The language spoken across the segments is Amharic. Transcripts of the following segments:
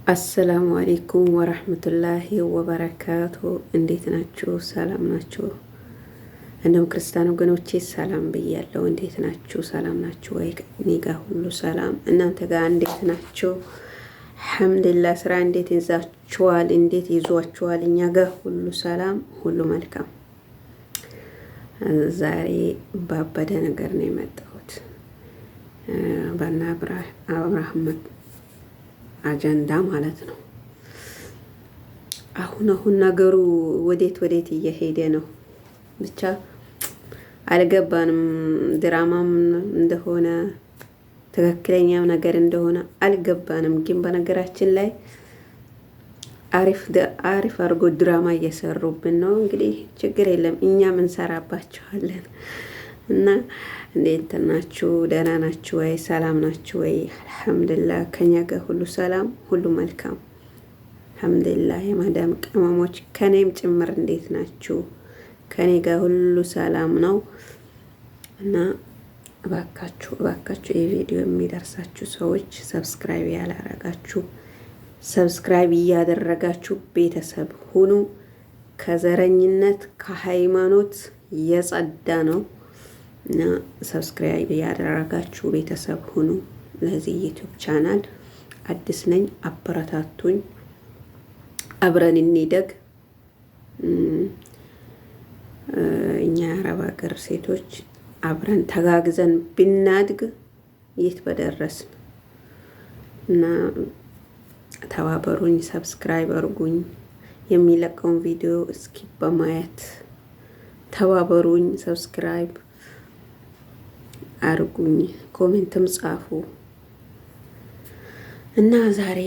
አሰላሙ አሌይኩም ወረህመቱላሂ ወበረካቱ። እንዴት ናችሁ? ሰላም ናችሁ? እንዲሁም ክርስቲያን ወገኖቼ ሰላም ብያለሁ። እንዴት ናችሁ? ሰላም ናችሁ ወይ? እኔ ጋር ሁሉ ሰላም፣ እናንተ ጋር እንዴት ናችሁ? አልሐምዱሊላህ። ስራ እንዴት ይዛችኋል? እንዴት ይዟችኋል? እኛ ጋር ሁሉ ሰላም፣ ሁሉ መልካም። ዛሬ ባበደ ነገር ነው የመጣሁት በእነ አብርሃም አጀንዳ ማለት ነው። አሁን አሁን ነገሩ ወዴት ወዴት እየሄደ ነው ብቻ አልገባንም። ድራማም እንደሆነ ትክክለኛም ነገር እንደሆነ አልገባንም። ግን በነገራችን ላይ አሪፍ አሪፍ አድርጎ ድራማ እየሰሩብን ነው። እንግዲህ ችግር የለም እኛም እንሰራባቸዋለን። እና እንዴት ናችሁ? ደህና ናችሁ ወይ? ሰላም ናችሁ ወይ? አልሐምዱሊላህ ከኛ ጋር ሁሉ ሰላም፣ ሁሉ መልካም አልሐምዱሊላህ። የማዳም ቅመሞች ከኔም ጭምር እንዴት ናችሁ? ከኔ ጋር ሁሉ ሰላም ነው። እና እባካችሁ እባካችሁ የቪዲዮ የሚደርሳችሁ ሰዎች subscribe ያላረጋችሁ subscribe እያደረጋችሁ ቤተሰብ ሁኑ። ከዘረኝነት ከሃይማኖት የጸዳ ነው። እና subscribe ያደረጋችሁ ቤተሰብ ሁኑ። ለዚህ YouTube channel አዲስ ነኝ፣ አበረታቱኝ፣ አብረን እንደግ። እኛ የአረብ ሀገር ሴቶች አብረን ተጋግዘን ብናድግ የት በደረስን። እና ተባበሩኝ፣ subscribe አርጉኝ፣ የሚለቀውን ቪዲዮ እስኪ በማየት ተባበሩኝ፣ subscribe አርጉኝ፣ comment ም ጻፉ እና ዛሬ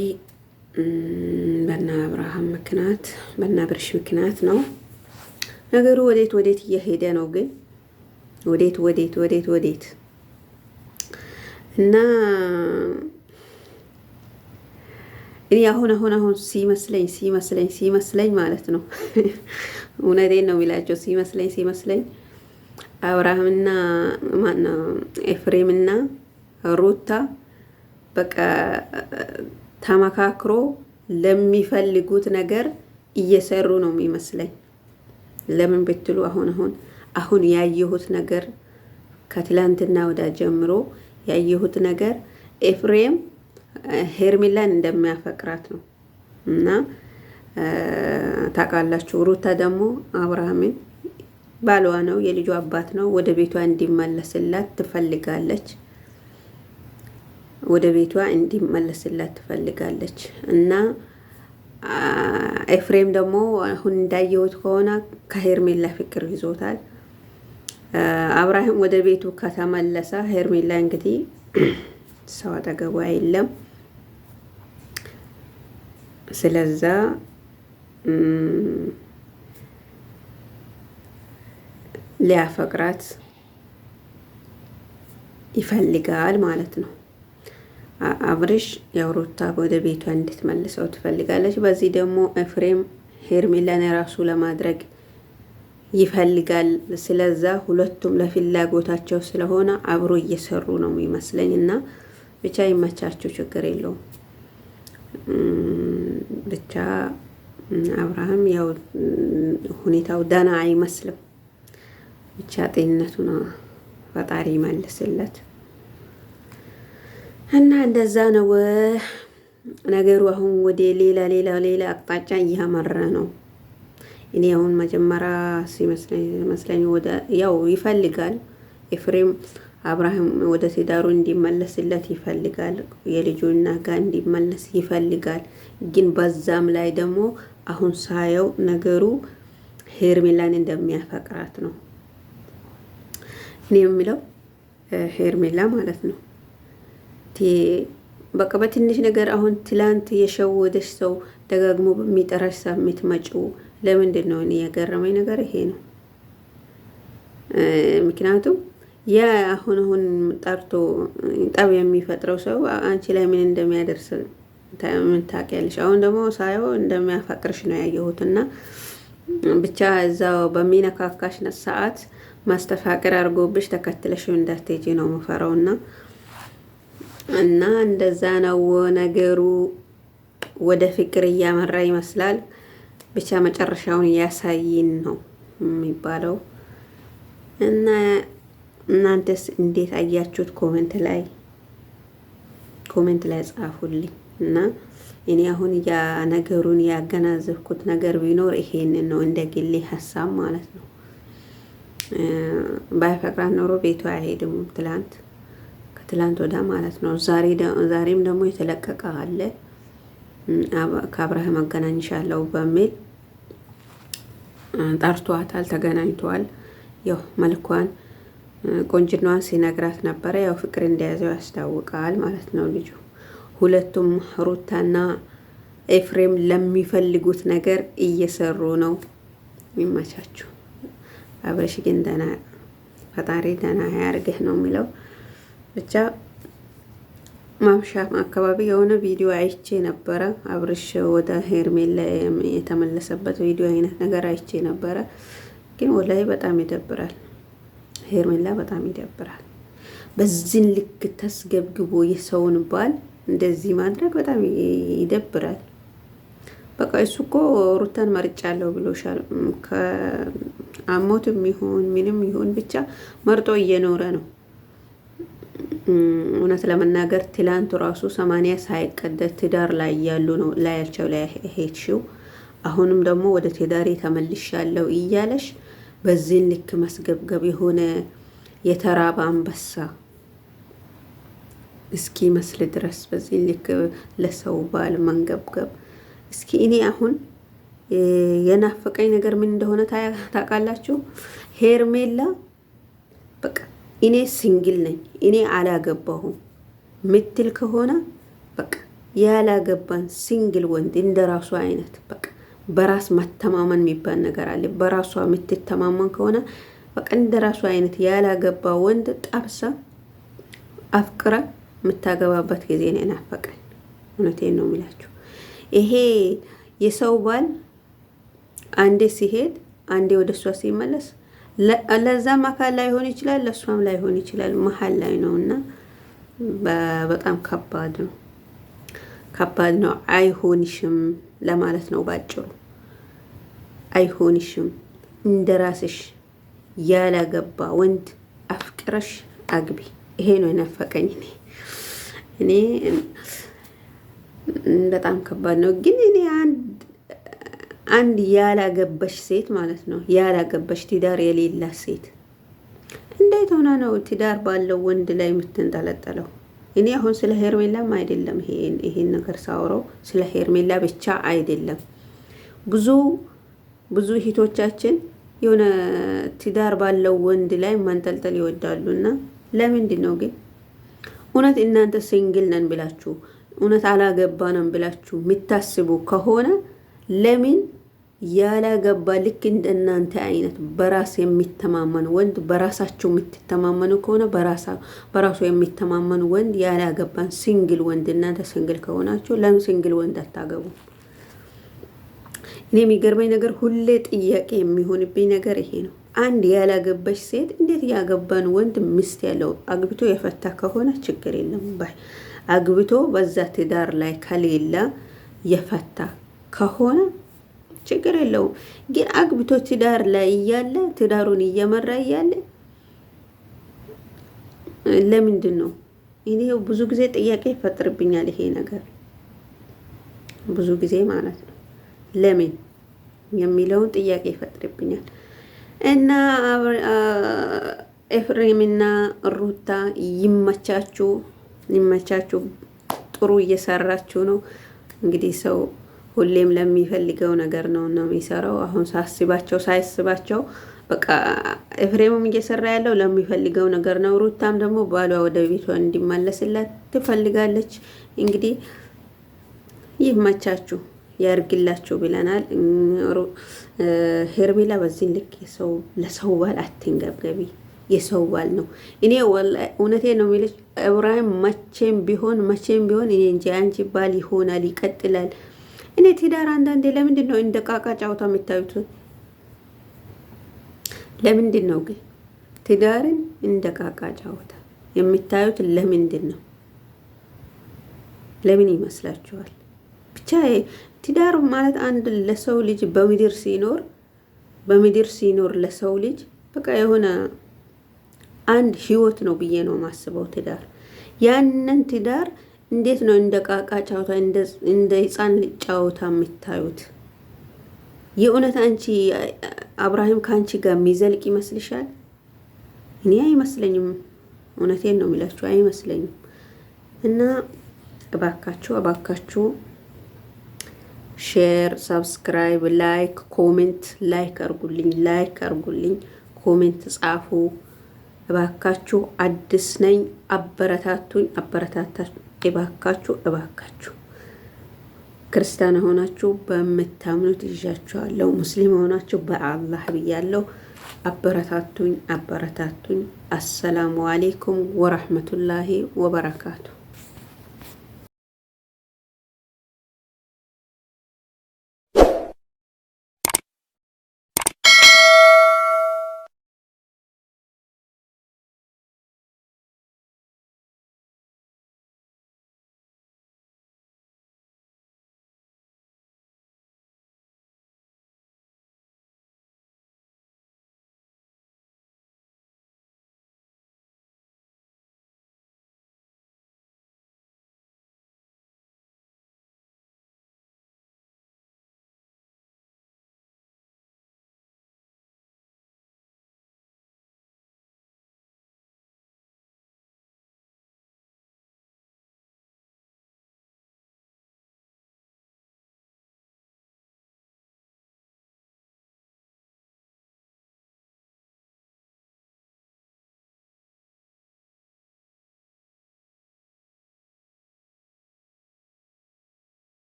በና አብርሃም ምክንያት በና ብርሽ ምክንያት ነው ነገሩ። ወዴት ወዴት እየሄደ ነው ግን? ወዴት ወዴት ወዴት ወዴት? እና እኔ አሁን አሁን አሁን ሲመስለኝ ሲመስለኝ ሲመስለኝ ማለት ነው እውነቴን ነው የሚላቸው ሲመስለኝ ሲመስለኝ አብርሃምና ማነው ኤፍሬምና ሩታ በቃ ተመካክሮ ለሚፈልጉት ነገር እየሰሩ ነው የሚመስለኝ። ለምን ብትሉ አሁን አሁን አሁን ያየሁት ነገር ከትላንትና ወዳ ጀምሮ ያየሁት ነገር ኤፍሬም ሄርሜላን እንደሚያፈቅራት ነው። እና ታውቃላችሁ፣ ሩታ ደግሞ አብርሃምን ባሏ ነው፣ የልጇ አባት ነው። ወደ ቤቷ እንዲመለስላት ትፈልጋለች። ወደ ቤቷ እንዲመለስላት ትፈልጋለች። እና ኤፍሬም ደግሞ አሁን እንዳየሁት ከሆነ ከሄርሜላ ፍቅር ይዞታል። አብርሃም ወደ ቤቱ ከተመለሰ ሄርሜላ እንግዲህ ሰው አጠገቡ የለም። ስለዛ ሊያፈቅራት ይፈልጋል ማለት ነው። አብርሽ ያው ሩታ ወደ ቤቷ እንድትመልሰው ትፈልጋለች። በዚህ ደግሞ ኤፍሬም ሄርሜላን የራሱ ለማድረግ ይፈልጋል። ስለዛ ሁለቱም ለፍላጎታቸው ስለሆነ አብሮ እየሰሩ ነው የሚመስለኝ እና ብቻ ይመቻቸው፣ ችግር የለውም። ብቻ አብርሃም ያው ሁኔታው ደህና አይመስልም። ብቻ ጤንነቱን ፈጣሪ ይመልስለት እና እንደዛ ነው ነገሩ። አሁን ወደ ሌላ ሌላ ሌላ አቅጣጫ እያመራ ነው። እኔ አሁን መጀመሪያ ሲመስለኝ ወደ ያው ይፈልጋል ኤፍሬም አብርሃም ወደ ትዳሩ እንዲመለስለት ይፈልጋል። የልጁ እናት ጋር እንዲመለስ ይፈልጋል። ግን በዛም ላይ ደግሞ አሁን ሳየው ነገሩ ሄርሜላን እንደሚያፈቅራት ነው። እኔ የሚለው ሄርሜላ ማለት ነው። በቃ በትንሽ ነገር አሁን ትላንት የሸወደሽ ሰው ደጋግሞ በሚጠራሽ ሰዓት የምትመጪው ለምንድን ነው? እኔ የገረመኝ ነገር ይሄ ነው። ምክንያቱም ያ አሁን አሁን ጠርቶ ጠብ የሚፈጥረው ሰው አንቺ ላይ ምን እንደሚያደርስ ምን ታውቂያለሽ? አሁን ደግሞ ሳየው እንደሚያፈቅርሽ ነው ያየሁትና ብቻ እዛው በሚነካካሽ ሰዓት ማስተፋቀር አድርጎብሽ ተከትለሽ እንዳትሄጂ ነው የምፈራውና እና እንደዛ ነው ነገሩ። ወደ ፍቅር እያመራ ይመስላል። ብቻ መጨረሻውን እያሳይን ነው የሚባለው እና እናንተስ እንዴት አያችሁት? Comment ላይ ጻፉልኝ እና እኔ አሁን ያ ነገሩን ያገናዘብኩት ነገር ቢኖር ይሄንን ነው፣ እንደ ግሌ ሀሳብ ማለት ነው። ባይፈቅራት ኖሮ ቤቱ አይሄድም። ትላንት ከትላንት ወዳ ማለት ነው። ዛሬም ደግሞ የተለቀቀ አለ ከአብርሃም አገናኝሻለሁ በሚል ጠርቷታል፣ ተገናኝተዋል። ያው መልኳን ቆንጅናዋን ሲነግራት ነበረ። ያው ፍቅር እንደያዘው ያስታውቃል ማለት ነው ልጁ። ሁለቱም ሩታና ኤፍሬም ለሚፈልጉት ነገር እየሰሩ ነው። ይመቻችሁ። አብረሽ ግን ደህና ፈጣሪ ደህና ያርግህ ነው የሚለው። ብቻ ማምሻ አካባቢ የሆነ ቪዲዮ አይቼ ነበረ። አብርሽ ወደ ሄርሜላ የተመለሰበት ቪዲዮ አይነት ነገር አይቼ ነበረ። ግን ወላሂ በጣም ይደብራል። ሄርሜላ በጣም ይደብራል። በዚህን ልክ ተስገብግቦ የሰውን ባል እንደዚህ ማድረግ በጣም ይደብራል። በቃ እሱ እኮ ሩታን መርጫለሁ ብሎሻል። ከአሞትም ይሁን ምንም ይሁን ብቻ መርጦ እየኖረ ነው። እውነት ለመናገር ትላንቱ ራሱ 80 ሳይቀደድ ትዳር ላይ እያሉ ነው ላያቸው ላይ ሄድሽው። አሁንም ደግሞ ወደ ትዳሬ ተመልሻለሁ እያለሽ በዚህን ልክ መስገብገብ የሆነ የተራበ አንበሳ እስኪ መስል ድረስ በዚህ ልክ ለሰው ባል መንገብገብ። እስኪ እኔ አሁን የናፈቀኝ ነገር ምን እንደሆነ ታውቃላችሁ? ሄርሜላ በቃ እኔ single ነኝ እኔ አላገባሁም ምትል ከሆነ በቃ ያላገባን single ወንድ እንደ ራሱ አይነት በቃ በራስ መተማመን የሚባል ነገር አለ። በራሷ የምትተማመን ከሆነ በቃ እንደ ራሱ አይነት ያላገባ ወንድ ጠብሳ አፍቅራ የምታገባበት ጊዜ ነው የናፈቀኝ። እውነቴን ነው የሚላችሁ። ይሄ የሰው ባል አንዴ ሲሄድ አንዴ ወደ እሷ ሲመለስ ለዛም አካል ላይሆን ይችላል፣ ለእሷም ላይሆን ይችላል። መሀል ላይ ነው እና በጣም ከባድ ነው፣ ከባድ ነው። አይሆንሽም ለማለት ነው ባጭሩ። አይሆንሽም። እንደ ራስሽ ያላገባ ወንድ አፍቅረሽ አግቢ። ይሄ ነው የናፈቀኝ እኔ እኔ በጣም ከባድ ነው። ግን እኔ አንድ ያላገባሽ ሴት ማለት ነው ያላገባሽ ትዳር የሌላ ሴት እንዴት ሆና ነው ትዳር ባለው ወንድ ላይ የምትንጠለጠለው? እኔ አሁን ስለ ሄርሜላም አይደለም ይሄን ነገር ሳውረው ስለ ሄርሜላ ብቻ አይደለም። ብዙ ብዙ እህቶቻችን የሆነ ትዳር ባለው ወንድ ላይ መንጠልጠል ይወዳሉና ለምንድን ነው ግን እውነት እናንተ single ነን ብላችሁ እውነት አላገባንም ብላችሁ የምታስቡ ከሆነ ለምን ያላገባ ልክ እንደ እናንተ አይነት በራስ የሚተማመን ወንድ በራሳቸው የምትተማመኑ ከሆነ በራሱ የሚተማመን ወንድ ያላገባን single ወንድ እናንተ single ከሆናችሁ ለምን single ወንድ አታገቡ? እኔ የሚገርመኝ ነገር ሁሌ ጥያቄ የሚሆንብኝ ነገር ይሄ ነው። አንድ ያላገባች ሴት እንዴት ያገባን ወንድ ሚስት ያለው አግብቶ የፈታ ከሆነ ችግር የለም ባይ አግብቶ በዛ ትዳር ላይ ከሌለ የፈታ ከሆነ ችግር የለውም። ግን አግብቶ ትዳር ላይ እያለ ትዳሩን እየመራ እያለ ለምንድን ነው? እኔ ብዙ ጊዜ ጥያቄ ይፈጥርብኛል ይሄ ነገር ብዙ ጊዜ ማለት ነው። ለምን የሚለውን ጥያቄ ይፈጥርብኛል። እና ኤፍሬምና ሩታ ይመቻችሁ፣ ይመቻችሁ። ጥሩ እየሰራችሁ ነው። እንግዲህ ሰው ሁሌም ለሚፈልገው ነገር ነው ነው የሚሰራው። አሁን ሳስባቸው ሳይስባቸው በቃ ኤፍሬምም እየሰራ ያለው ለሚፈልገው ነገር ነው። ሩታም ደግሞ ባሏ ወደ ቤቷ እንዲመለስላት ትፈልጋለች። እንግዲህ ይመቻችሁ፣ ያርግላችሁ ብለናል። ሄርሜላ በዚህ ልክ ለሰው ባል አትንገብገቢ። የሰው ባል ነው። እኔ እውነቴ ነው የሚልሽ እብራሂም መቼም ቢሆን መቼም ቢሆን እኔ እንጂ አንቺ ባል ይሆናል ይቀጥላል። እኔ ትዳር አንዳንዴ ለምንድን ነው እንደ ቃቃ ጫውታ የሚታዩት? ለምንድን ነው ግን ትዳርን እንደ ቃቃ ጫውታ የሚታዩት ለምንድን ነው? ለምን ይመስላችኋል? ብቻ ትዳር ማለት አንድ ለሰው ልጅ በምድር ሲኖር ለሰው ልጅ በቃ የሆነ አንድ ህይወት ነው ብዬ ነው የማስበው ትዳር። ያንን ትዳር እንዴት ነው እንደ ቃቃ ጨዋታ፣ እንደ ህፃን ልጅ ጨዋታ የምታዩት? የእውነት አንቺ አብርሃም ከአንቺ ጋር የሚዘልቅ ይመስልሻል? እኔ አይመስለኝም። እውነቴን ነው የሚላችሁ፣ አይመስለኝም። እና እባካችሁ እባካችሁ share፣ subscribe፣ like፣ comment፣ like አርጉልኝ፣ like አርጉልኝ፣ comment ጻፉ እባካችሁ። አዲስ ነኝ፣ አበረታቱኝ፣ አበረታታችሁ እባካችሁ፣ እባካችሁ። ክርስቲያን ሆናችሁ በምታምኑት ይዣችኋለሁ። ሙስሊም ሆናችሁ በአላህ ብያለሁ። አበረታቱኝ፣ አበረታቱኝ። السلام عليكم ورحمة الله وبركاته።